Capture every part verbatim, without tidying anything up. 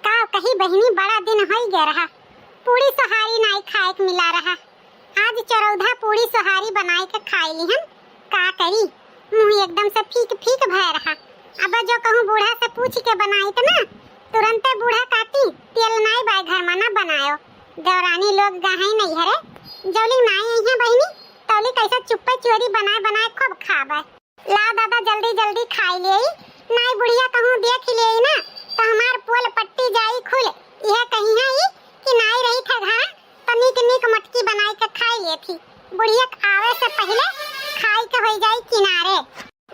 का कही बहिनी, बड़ा दिन होइ गया रहा, पूड़ी सोहारी नाई खाए के मिला रहा। आज चरौधा पूड़ी सोहारी बनाए के खाए लिहन। का करी, मुँह एकदम से फीक फीक भय रहा। अब जो कहूँ बूढ़ा से पूछ के बनाइत ना, तुरंते बूढ़ा कहती, "तेल नाई बाय घर में, ना बनायो।" देवरानी लोग गहई नहीं हरे, जौली नाई आई है बहिनी, तौली कैसे चुप्पे चोरी बनाए बनाए खूब खाबे। ला दादा, जल्दी जल्दी खाई लेई, नाई बुढ़िया कहूँ देख लेई ना, तो हमार पोल पट्टी जाई खुल। यह कही है ई कि नाई रही था घर, तो नीक नीक मटकी बनाई के खाई लेथी। बुढ़िया के आवे से पहले खाई के होई जाई किनारे।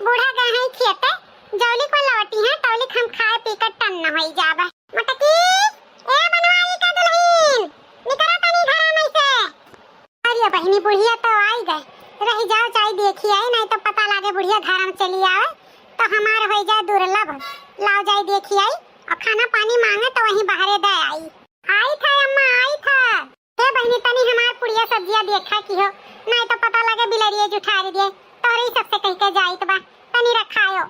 बूढ़ा गए हैं खेते, जौली को लौटी हैं, तौली हम खाए पी के टन्न होई जाबे। मटकी, ए बनवारी का दुल्हन, निकरा तनी घर में से। अरे बहिनी, बुढ़िया तो आई गए, रह जाओ, जाई देखी आई, नहीं तो पता लागे बुढ़िया घर में चली आवे, तो हमार हो जाए दुर्लभ। लाओ, जाई देखी आई, और खाना पानी मांगे तो वहीं बाहरे दे आई। आई था अम्मा, आई था। हे बहिनी, तनी हमार पुड़िया सब्जिया देखा की हो, नहीं तो पता लागे बिलरिये जुठार दिए, तोहरे ही सबसे कह के जाइत बा, तनी रखायो।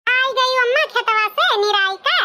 आई गई अम्मा खेतवा से निराई के।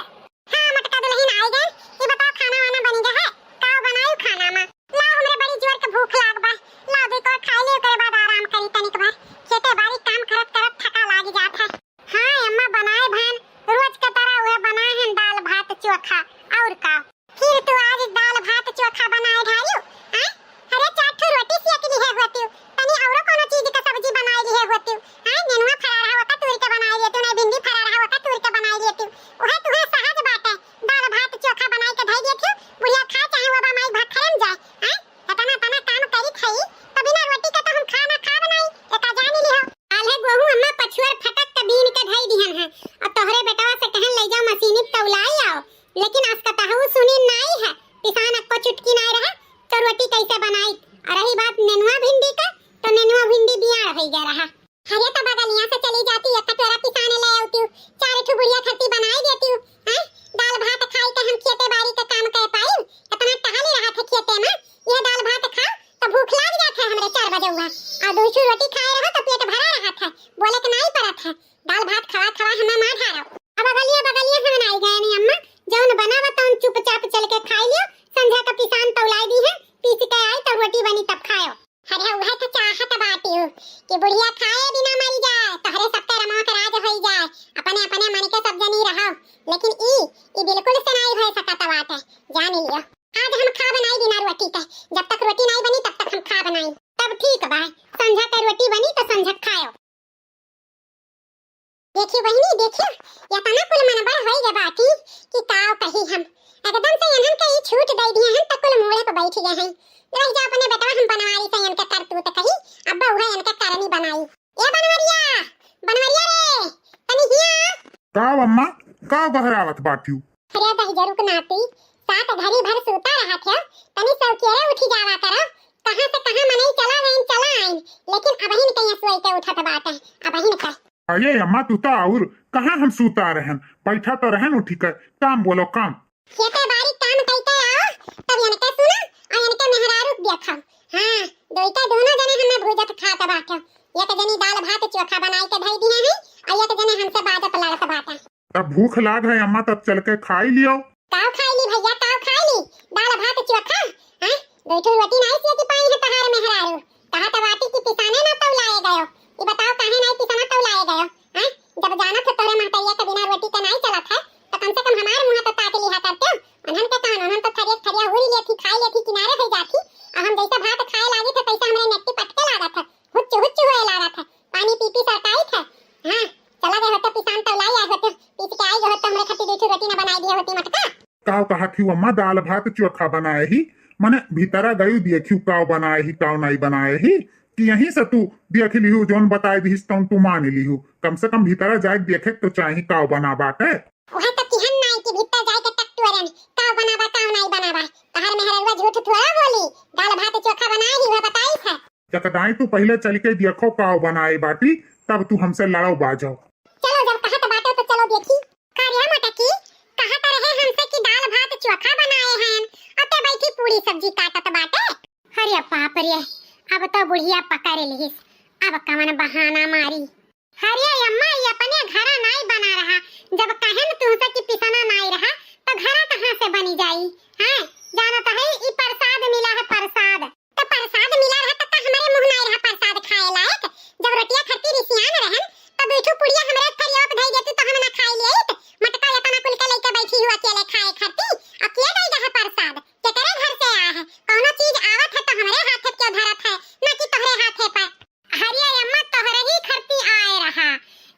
हाँ, मटका दुल्हन आई गए। ये बताओ, खाना वाना बन गया है? का बनायू खाना में? लाओ, हमरे बड़ी जोर के भूख लाग बा। लाओ, दे तो खाई ले, ओकरे बाद आराम करी तनिक भर। खेते बाड़ी काम करत करत थका लाग जात है। हाँ अम्मा, बनाए भान, रोज के तरह उहे बनाए हैं, दाल भात चोखा, और का। फिर तू आज दाल भात चोखा बनाए ढारियो, हैं? अरे, चार ठो रोटी सेक लिहे होतियो, तनी औरो कोनो चीज के सब्जी बनाए लिहे होतियो, हैं? नेनुआ फरा रहा, ओका तूर के बनाए लेतियो, नहीं भिंडी फरा रहा, ओका तूर के बनाए लेतियो। उहे तुहे सहज बाटे, दाल भात चोखा बनाए के धई देतियो, बुढ़िया खा चाहे वो बा माई भखरे में जाए, हैं? इतना तना काम करी खाई, तो बिना रोटी के तो हम खा ना खा बनाई, एका जान लिहो। आल्हे गोहूं अम्मा पछुअर फटक के बीन के धई दिहन है, और तोहरे बेटवा से कहन ले जाओ मशीनी पे तौलाई आओ, लेकिन आज कतहु सुनी नाई है, पिसान अक्को चुटकी नाई रहे, तो रोटी कैसे बनाई? और रही बात नेनुआ भिंडी का, तो नेनुआ भिंडी बियाड़ होइ गया रहा। अरे तो बगलिया से चली जाती, एक कटोरा पिसाने ले आती, चार ठो बुढ़िया खरती बनाई देती, हैं? दाल भात खाई के हम खेते बाड़ी के काम कर पाई, इतना टहली रहा था खेते में, ये दाल भात खाओ तो भूख लाग जात है हमरे चार बजे हुआ, और दो ठो रोटी खाए रहो तो पेट भरा रहा था, बोले के नाई पड़त है। दाल भात खवा खवा हमें मार ढारो। अब बगलिया बगलिया हमन आई गए नी अम्मा, जौन बनावा तौन चुपचाप चल के खाई लियो। संझा का पिसान तौलाई दी है, पीस के आई तब रोटी बनी तब खायो। अरे उहे तो चाहत बाटियो कि बुढ़िया खाए बिना मरी जाए, तोहरे सबके रमवा के राज होई जाए, अपने अपने मन के सब जनी रहो। लेकिन ई, ई बिल्कुल से नाई होए सकत बाटे, जान लियो। आज हम खाब नाई बिना रोटी के, जब तक रोटी नाई बनी तब तक हम खाब नाई। तब ठीक बा, संझा के रोटी बनी तो संझा खायो। देखियो बहिनी, देखियो, एतना कुल मनबर होई गए बाटी कि काव कही हम। एकदम से इन्हन के ई छूट दे दिए हैं, त कुल मूड़े पे बैठ गए हैं। रह जा अपने बेटवा, हम बनवारी से इनके करतूत कही, अब उहे इनके करनी बनाई। ए बनवरिया, बनवरिया रे, तनी हिया। का अम्मा, का बहरावत बाटियो? अरे दहिजरू के नाती, सात घड़ी भर सूता रहा थे, तनी सौकेरे उठी जावा करो। कहाँ से कहाँ मनई चला गइन, चला आइन, लेकिन अबहिन के यहाँ सोई के उठत बाटे, अबहिन के। अरे अम्मा, तू तो और कहाँ हम सूता रहन, बैठा तो रहन उठी के, काम बोलो काम। खेते बारी काम कइके आओ, तब इनके सुनो और इनके मेहरारू के देखो। हाँ, दोइका दोनों जने हमें भूजत खात बाटे। एक जनी दाल भात चोखा बनाई के धई दिए हैं और एक जने हमसे बाजत लड़त बाटे। तब भूख लाग है अम्मा, तब चल के खाई लियो। काव खाई ली भैया, काव खाई ली? दाल भात चोखा? हैं? दो ठो रोटी नाई सेकी पाई है तहार मेहरारू। कहा तो बाटी की पिसाने ना तौलाए गयो। ये बताओ काहे नाई पिसाना तौलाए गयो? हैं? जब जानत है तोहरे महतरिया के बिना रोटी के नाई चलत है, तो कम से कम हमार मुँह तो ताक लिहा करते हो। उन्हन के कौन, उन्हन तो थरिया थरिया हुरी लेथी, खाई लेथी, किनारे हो जाथी। और हम जैसे भात खाए लागी थे, तैसे हमरे नेटी पटके लागत है, हुच्च हुच्च होए लागत है, पानी पी पी सरकाई थे। हाँ, चला गए होते पिसान तौलाई आए होते, पीस के आई गए होते, हमरे खातिर दो ठो रोटी ना बनाई दिए होती मटका। काव कहा थी अम्मा, दाल भात चोखा बनाए ही, मने भीतरा गई देखियो काव बनाए ही, काव नाई बनाए ही, कि यहीं से तू देख लिहू, जौन बताए दिहिस तौन तू मान लिहू। कम से कम भीतरा जाए देखे तो चाही काव बना बाटे। वह तो किहन नाई कि भीतर जाए के टकटुअरन काव बनाबा, काव नाई बनाबा। तहार मेहररुआ झूठ थोड़ा बोली, दाल भात चोखा बनाए ही, वह बताई है। जकदाई तू पहिले चल के देखो काव बनाए बाटी, तब तू हमसे लड़ो बाजो। चलो, जब कहत बाटे तो चलो देखी। का रे मटकी, कहत रहे हमसे कि दाल भात चोखा बनाए हैं, अते बैठी पूड़ी सब्जी काटत बाटे। अरे बाप रे, अब तो बुढ़िया पकड़ लिहिस, अब कवन बहाना मारी। अरे अम्मा, ये अपने घरा नाई बना रहा, जब कहेन तू तो हम ना खाई लिए, तो मटका एतना कुल के लेके बैठी हुआ अकेले खाए खाती। अब के दे दे है प्रसाद, केकरे घर से आया है? कौनो चीज आवत है तो हमरे हाथे क्यों धरत है, ना कि तोहरे हाथे पर। अरे अम्मा, तोहरे ही खरती आए रहा,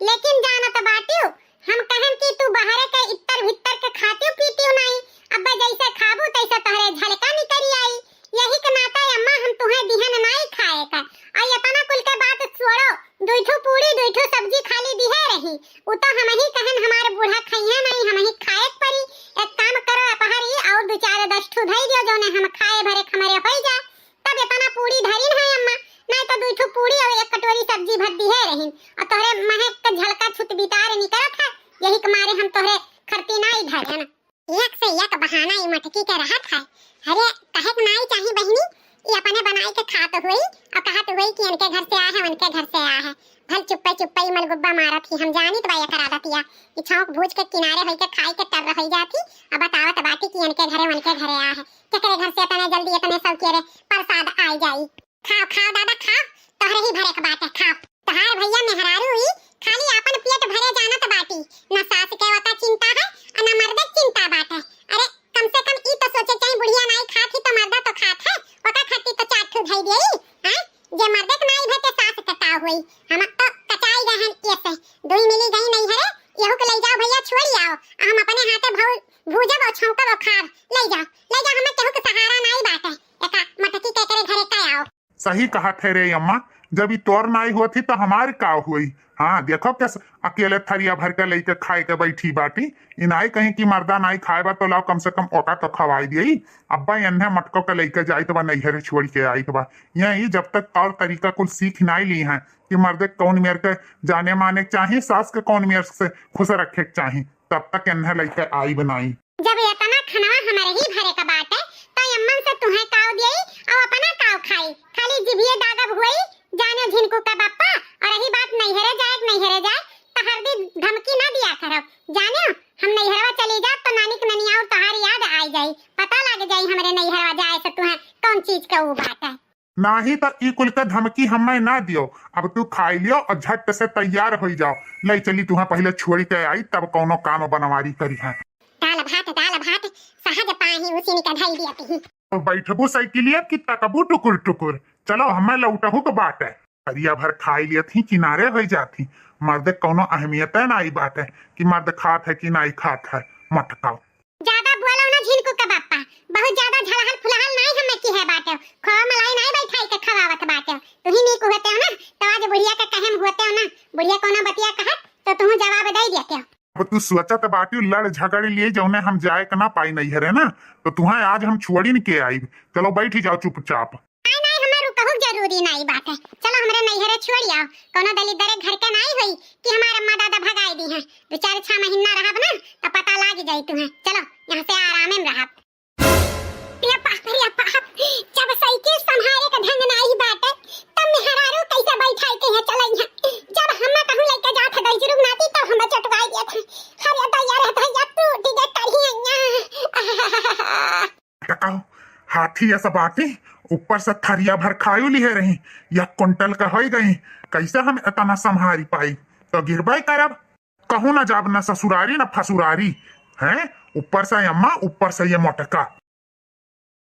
लेकिन जानत बाटियो, हम कहन कि तू बहरे के इत्तर भित्तर के खातियो पीतियो नाई। अब्बे जैसे खाबू तैसे तोहरे झलका निकरी आई। यही के नाते अम्मा हम तुहे दिहन नाई खाए का। आ एतना कुल के बात छोड़ो, दुई ठो पूड़ी दुई ठो सब्जी खाली दिहे रही, उ तो हम ही कहन हमार बूढ़ा खइहे नाई, हम ही खाए के परी। एक काम करो अपहरी और दो चार दस ठो धई दियो, जौने हम खाए भरे हमरे होई जा। तब एतना पूड़ी धरिन है अम्मा, नाई तो दुई ठो पूड़ी और एक कटोरी सब्जी भर दिहे रहिन। और तोहरे महक के झलका छुत बितार निकरत है, यही के मारे हम तोहरे खरती नाई धरेन। एक से एक बहाना ई मटकी के रहत है। अरे, कहे के नाई चाही बहिनी, ई अपने बनाई के खात हुई और कहत हुई कि इनके घर से आए हैं, उनके घर से आए हैं। भल चुप्पे चुप्पे ई मलगुब्बा मारत ही, हम जानित बा एकर आदतिया। ई छौंक भूज के किनारे होई के खाई के टर्र होई जात ही, अब बतावत बाटी कि इनके घरे, उनके घरे आए हैं। केकरे घर से इतने जल्दी इतने सौकेरे प्रसाद आई जाई। खाओ, खाओ दादा, खाओ, तोहरे ही भरे के बात है, खाओ। तोहार भैया मेहरारू ई खाली आपन पेट भरे जानत बाटी, न सास के ओका चिंता है, आ न मर्दे के चिंता बाटे। अरे, कम से कम ई तो सोचे चाही, बुढ़िया नाई खात ही तो मर्दा तो खात है, ओका खाती तो चार ठो धई देई, हैं? जे मर्दे के नाई भे ते सास के का होई? हम तो कचाई गए हैं ये से, दुई मिली गई नहीं है रे, यहू के ले जाओ भैया, छोड़ी आओ, हम अपने हाथे भौ-, भूजब और छौंकब और खाब, ले जाओ, ले जाओ, हमें केहू के सहारा नाई बाटे, एका मटकी के करे घरे का आओ। सही कहत है रे अम्मा, जब ई तोर नाई होत ही तो हमार का होई? हाँ, देखो कैसे अकेले थरिया भर के लेके खाए के बैठी बाटी। ई नाई कहीं कि मर्दा नाई खाए बा तो लाओ कम से कम ओका तो खवाई दिए। अब्बा एन्हे मटको के लेके जाइत बा, नैहरे छोड़ के आइत बा। यही जब तक तौर तरीका कुल सीख नाई ली हैं कि मर्दे कौन मेर के जाने माने के चाही, सास के कौन मेर से खुश रखे के चाही, तब तक एन्हे लेके आई बनाई। जब एतना खनवा हमरे ही भरे का बाटे, तो अम्मन से तुहे काव देई और अपना काव खाई? खाली जिभिये दागब हुई, जाने झिनकू का बापा। और रही बात नैहरे जाए, नैहरे जाए, तो हरदी धमकी ना दिया करो। जाने हम नैहरवा चली जाब तो नानी के ननिया और तोहार याद आई जाई, पता लग जाई हमरे नैहरवा जाए से तुहे कौन चीज का ऊ बाटे। नाही तो ई कुल का धमकी हमें ना दियो, अब तू खाई लियो और झट से तैयार होई जाओ। ले चली तुहे पहले छोड़ी के आई, तब कौनो काम बनवारी करी है। दाल भात, दाल भात, सहज पाही उसी निका धई दिया ती। तो बैठबू साइकिलिया की तकबू टुकुर टुकुर? चलो, हमें लौटहू के बाटे। थरिया भर खाई लियत ही, किनारे होई जात ही। मर्दे कौनो अहमियते नाई बाटे कि मर्द खात है कि नाई खात है। मटकाओ। ज्यादा बोलो ना झिनकू के बापा, बहुत ज्यादा झलहल फुलहल नाई हमें की है बाटे। खोआ मलाई नाई बैठाई के खवावत बाटे। तुही नीक होते हो ना, तो आज बुढ़िया के कहे में होते हो ना। बुढ़िया कौनो बतिया कहत तो तुहू जवाब दे देते हो। अब तू सोचत बाटी लड़ झगड़ लिए जौने हम जाए के ना पाई नैहरे ना, तो तुहे आज हम छोड़िन के आईब। चलो बैठी जाओ चुपचाप। नाई, नाई, हमें रुकहु जरूरी नाई बाटे। चलो हमरे नैहरे छोड़ी आओ, कौनो दलिद्दरे घर के नाई होई कि हमार अम्मा दादा भगाई दी हैं। दो चार छह महीना रहब ना, तो पता लाग जाई तुहे। चलो यहाँ से आरामे में रहब। रे बाप, रे बाप, जब साइकिल संभारे के ढंग नाई बाटे, तब मेहरारू कैसे बैठाई के यहाँ चलई हैं? जब हम कहूँ लेके जात है दहिजरू नाती, तब हमें चटवाई दिया था। अरे दैया रे दैया, टूट गए करिया। टकाओ, हाथी ऐसा बाटी, ऊपर से थरिया भर खायु लिहे रही, या कुंटल का होई गई, कैसे हम इतना संभारी पाई? तो गिरबे करब। कहूँ ना जाब ना ससुरारी ना फसुरारी, हैं? ऊपर से अम्मा, ऊपर से ये मोटका।